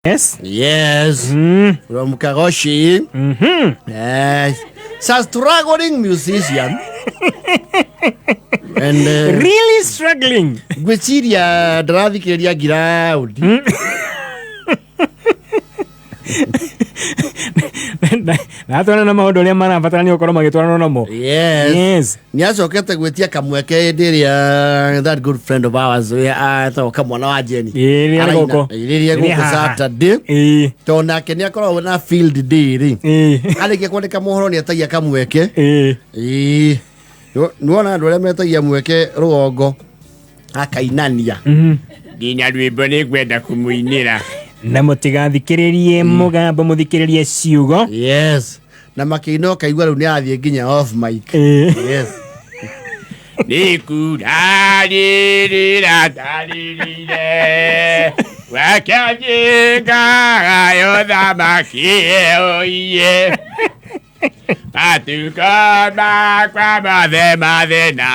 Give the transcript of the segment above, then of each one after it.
Yes. Yes. From Kagoshi. Yes. It's a struggling musician. And Really struggling. Ngwĩciria ndĩrathikĩrĩria ngiraũndi. Na atwarana na maũndũ arĩa marabatarania gũkorwo magĩtwarana namo. Yes. Yes. Nĩ acokete gwĩtia kamweke hĩndĩ ĩrĩa that good friend of ours ũrĩa etagwo kamwana wa Jenny. Ĩĩ, rĩrĩa Araina- gũkũ. Rĩrĩa Rĩrĩa gũkũ haha. Saturday. Ĩĩ. Tondũ nake nĩ akoragwo na field day rĩ. Ĩĩ. Arĩkia kwandĩka mohoro nĩ etagia kamweke. Ĩĩ. Ĩĩ. Nĩwona andũ arĩa metagia mweke rũgongo akainania. Nginya rwĩmbo nĩ ngwenda kũmũinĩra. Na mũtigathikĩrĩrie mũgambo, mũthikĩrĩrie ciugo. Yes. Na makĩina ũkaigua rĩu nĩ athiĩ nginya off mic. Ĩĩ. Yes. Nĩ kura rĩrĩra ndarĩrĩire wakĩanjĩngaga thamaki oiye matuko makwa mothe mathĩna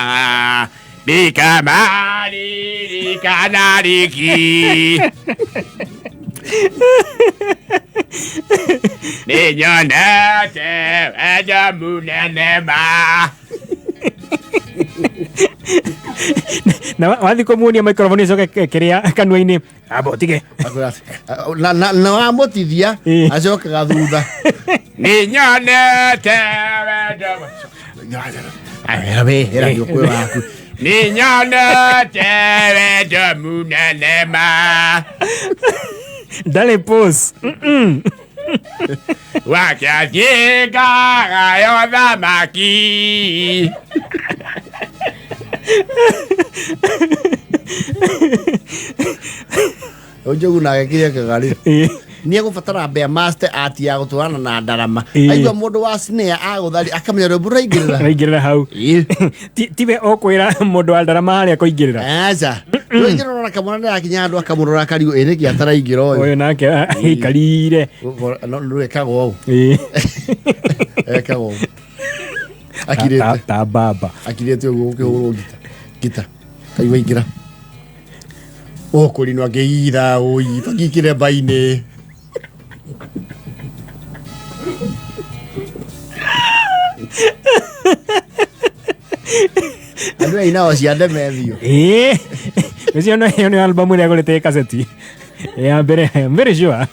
ndikamaririkana rĩngĩ nĩnyonete wendo mũnene ma. Na wathiĩ kũmuonia microphone ĩcoke kĩrĩa kanua-inĩ amba ũtige. Na wamũtithia Ĩĩ. acokaga thutha. Nĩnyonete wendo. Wera we, hera gĩũkũyũ waku. Nĩnyonete wendo mũnene ma. Ndarĩ pause. Wakĩathiĩngaga yo thamaki. Njogu nake kĩrĩa ekaga rĩ, Ĩĩ. nĩ egũbatara mbea master art ya gũtwarana na ndarama. Ĩĩ. Aigua mũndũ wa snare agũthari akamenya rwĩmbo rũraingĩrĩra. Raingĩrĩra hau. Ĩĩ. Tiwe ũkwĩra mũndũ wa ndarama harĩa kũingĩrĩra. Aca. Rũingĩrĩra na kamwana nĩrakinya handũ akamũrora akarigwo ĩ nĩkĩ ataraingĩra ũyũ. Ũyũ nake aikarire. No rwĩkagwo ũũ. Ĩĩ. Ekagwo ũũ. Akirĩte. Ta baba. Akirĩte ũguo gũkĩhũrwo ngita. Ngita. Kaigua ingĩra. Ũkũrinwo ngĩira ũi bakikire mbainĩ. Andũ aya inao cia Demetrio. Ĩĩ. Ũcio no ĩyo nĩ album ĩrĩa agũrĩte kaseti. Ya mbere, I'm very sure.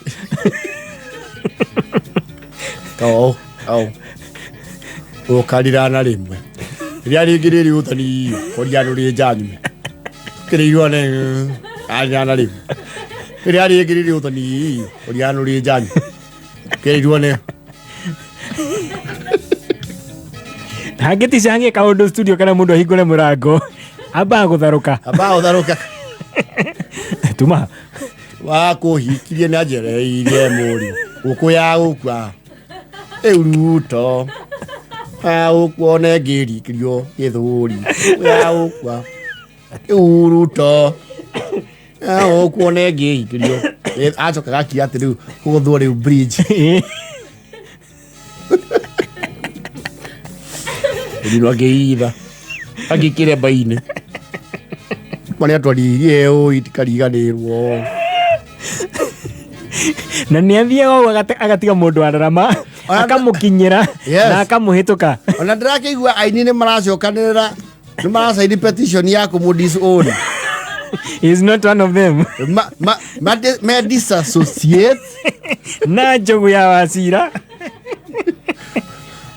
Kao, au. Ũkarirana rĩmwe. Rĩrĩa rĩngĩ rĩrĩ ũtani kũria rũrĩ njanyume. Kĩrĩirwo nĩ anyana rĩmwe. Rĩrĩa rĩngĩ rĩrĩ ũtani kũria rũrĩ njanyume. Kĩrĩirwo nĩ Hangĩticangie kaũndũ studio kana mũndũ ahingũre mũrango ambaga gũtharũka. Amba ũtharũka. Tuma. Wakũhikirie nĩ anjereirie mũriũ. Gũkũ ya gũkua. Rĩu Ruto. Agũkua one ngĩrikĩrio gĩthũri. Gũkũ ya gũkua. Rĩu Ruto. Agũkua one ngĩrikĩrio. Acoka gakinya atĩ rĩu kũgũthwo rĩu bridge. Ĩĩ. Rĩu angĩitha. Angĩkĩre mbainĩ. Marĩa twaririe ũi tikariganĩrwo. Na nĩ athiaga ũguo agatiga mũndũ wa ndarama akamũkinyĩra Yes. na akamũhĩtũka. Ona ndĩrakĩigua aini nĩ maracokanĩrĩra nĩ maracaini petition ya kũmũ disown. He is not one of them. Me disassociate. Na njogu ya Wacira.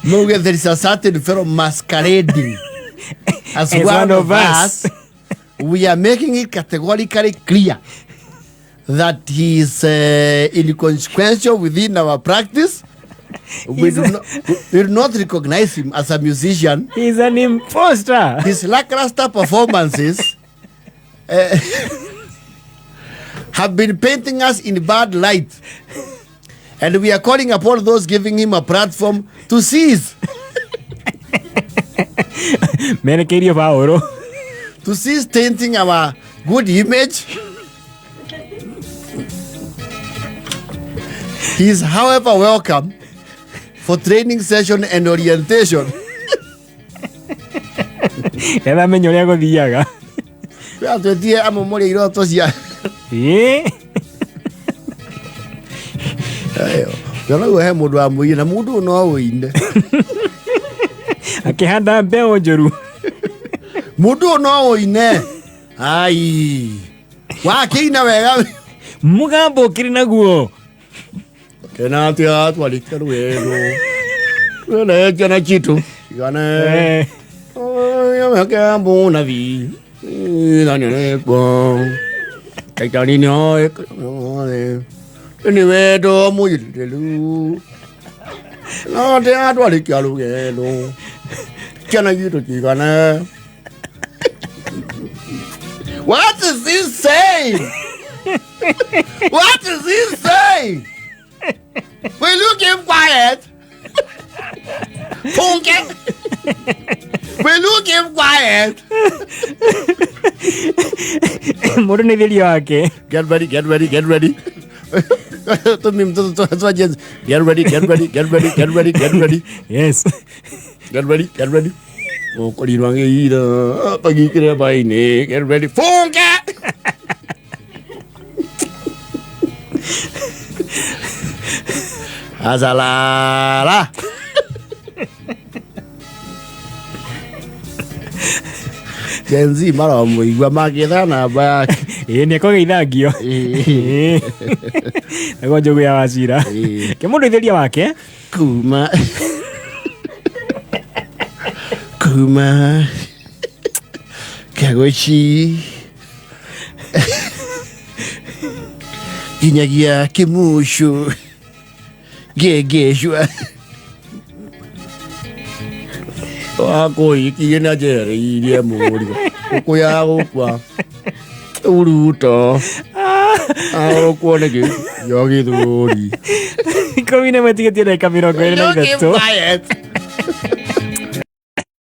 Mauge there is a certain fellow masquerading as one of us. We are making it categorically clear that he is inconsequential within our practice. We do not recognize him as a musician. He is an imposter. His lackluster performances have been painting us in bad light. And we are calling upon those giving him a platform to cease. Merekeirio Paũlũ. To cease tainting our good image. He is, however, welcome for training session and orientation. Getha amenye ũrĩa gũthiaga. Atwetie amwe mũrĩ iroto cia Ĩĩ. Yonaguo he mũndũ wa mũiye na mũndũ ũyũ no ũine. Akĩhanda mbeũ njũru. Mũndũ ũyũ no ũine. Ai. Wakĩina wega. Mũgambo ũkĩrĩ naguo. Kenatia twarĩkia rũgendo. Twene ciana citũ. Cigane. Eh. Nĩ wendo mũirĩru no ndĩratwarĩkia rũgendo ciana citũ cigane. What is he saying? What is he saying? Will you keep quiet? Funke. Will you keep quiet? Mũndũ nĩ thĩria wake. Get ready, get ready, get ready. Tumi mtoto twa Gen Z. Get ready, get ready, get ready, get ready, get ready. Yes. Get ready, get ready. Ũkorirwo ngĩira pagikire baini. Get ready. Funke. Azalala. Gen Z maramũigua magĩetha namba yake. Ĩĩ nĩ ekũgeithangio. Ĩĩ. Naguo njogu ya wacira. Ĩĩ. Ke mũndũ ithĩria wake. Kuma Kagochi nginyagia kimushu ngengecwa wakũikie na njereirie mũrigo ũkũya gũkua uruto arũkwo nĩkĩ yo gĩthũri 11 tigĩtie ndagĩka 23. Quiet.